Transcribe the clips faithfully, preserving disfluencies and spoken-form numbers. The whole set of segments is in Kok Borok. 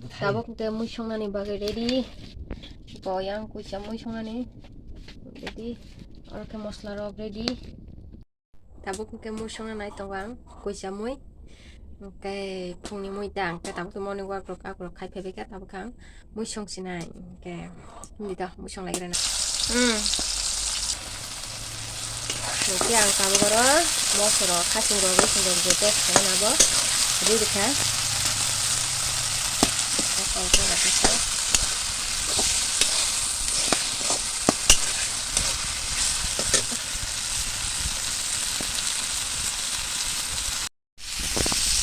Tabuk hwnkhe mui songnani bagwi ready. Bo yang kuisa mui songnani ready. Oro khe mosla rok ready. Tabuk hwnkhe mui songna nai tongo ang kuisa mui. Hwnkhe phungni mui ta hwnkhe tabuk morning walk rok akorok khai phaibaikha tabuk ang mui songsinai hwnkhe hindi to mui songlaigrana. Hmm. Hwnkhe ang tabuk oro moso rok khasing rok bising rok je test khaina bo ri rikha.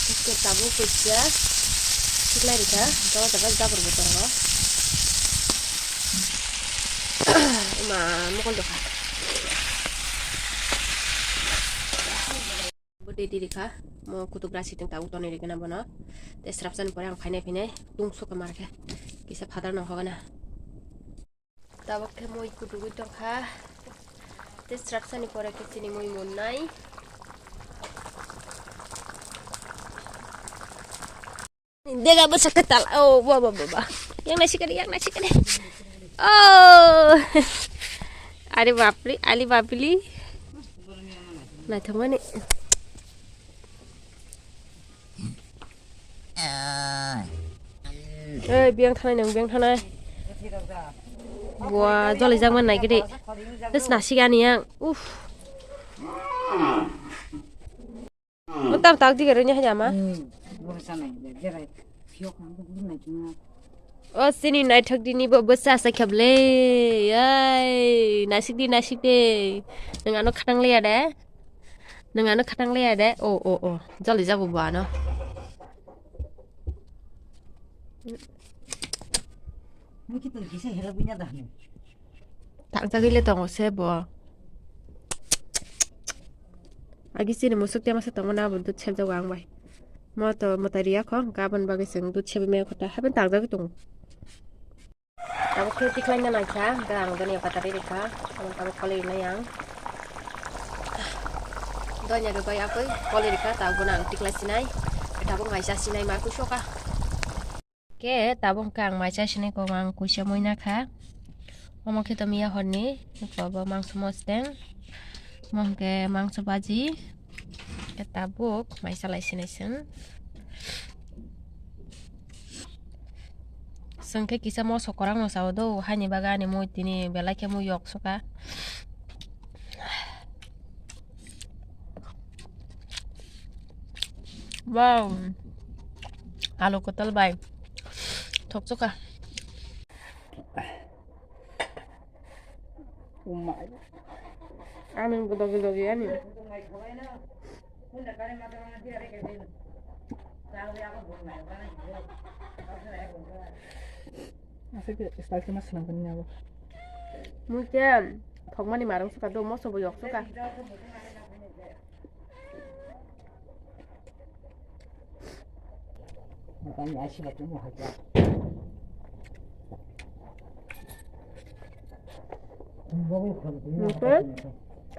Hwnkhe tabuk kuisa khiklai rikha, jora jora jabor bo tongo. Ima mokol dokha. Bo de di rikha, mo kutuk rasi teng tabuk tonwi rikha na bono. Tei srapsani pore ang phainai phainai tungsuk khe mar khe kisa phatar no hogana. Tabuk khe mui kutugwi tongkha. Tei srapsani pore khe chini mui munnai. Dega bwsa kwtal. Oh, ba, ba, ba, ba. Yang nasi kade, yang nasi kade. Oh. Are bapri, ali bapli. Naithokmani. Ei, biyang thanai nang, biyang thanai. Bua, joli jangman nai gede. Des nasi gani yang. Uff. Mutar tak dige roni haja ma. O sini naithok dini bo bwsa sa kheble. Ai, nasik di, nasik de. Nang ano khatang leya de. Nang ano khatang leya de. O, o, o. Joli jago bo ano. Tang jagile tongo se bo. Agi chini musuk tema se tongo na bo dut sep jago ang bai. Mo to mwtai riya kho, hwnkhe aboni bagwi chwng dut sebi maya kho ta, haben tang jagwi tongo. Abo khe tikhlai na naikha, hwnkhe ang doni batari rikha, abo tabuk koli rinai ang. Donya rwbai aboi koli rikha, tabuk bono ang tikhlai sinai, tabuk maisa sinai ma kusoka. Khe tabuk hwnkhe ang maisa sinai kok ang kuisa mui nakha. Omo khe to miya horni, bo mangso mosteng, omo hwnkhe mangso baji, khe tabuk maisa lai sinai chwng. Chwng khe kisa moso kwrang no sao do, haini bagwi ani mui tini belai khe mui yok suka. Wow. Alu kwtal bai thok suka. Ani dogi dogi ani. Aswk khe style khe ma swnam khe nini abo. Mui khe thokmani marung suka do, moso bo yok suka.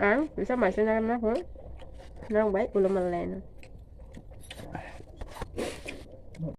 Ang bisa maisa nang na hoi. Nang bai ulo malai na.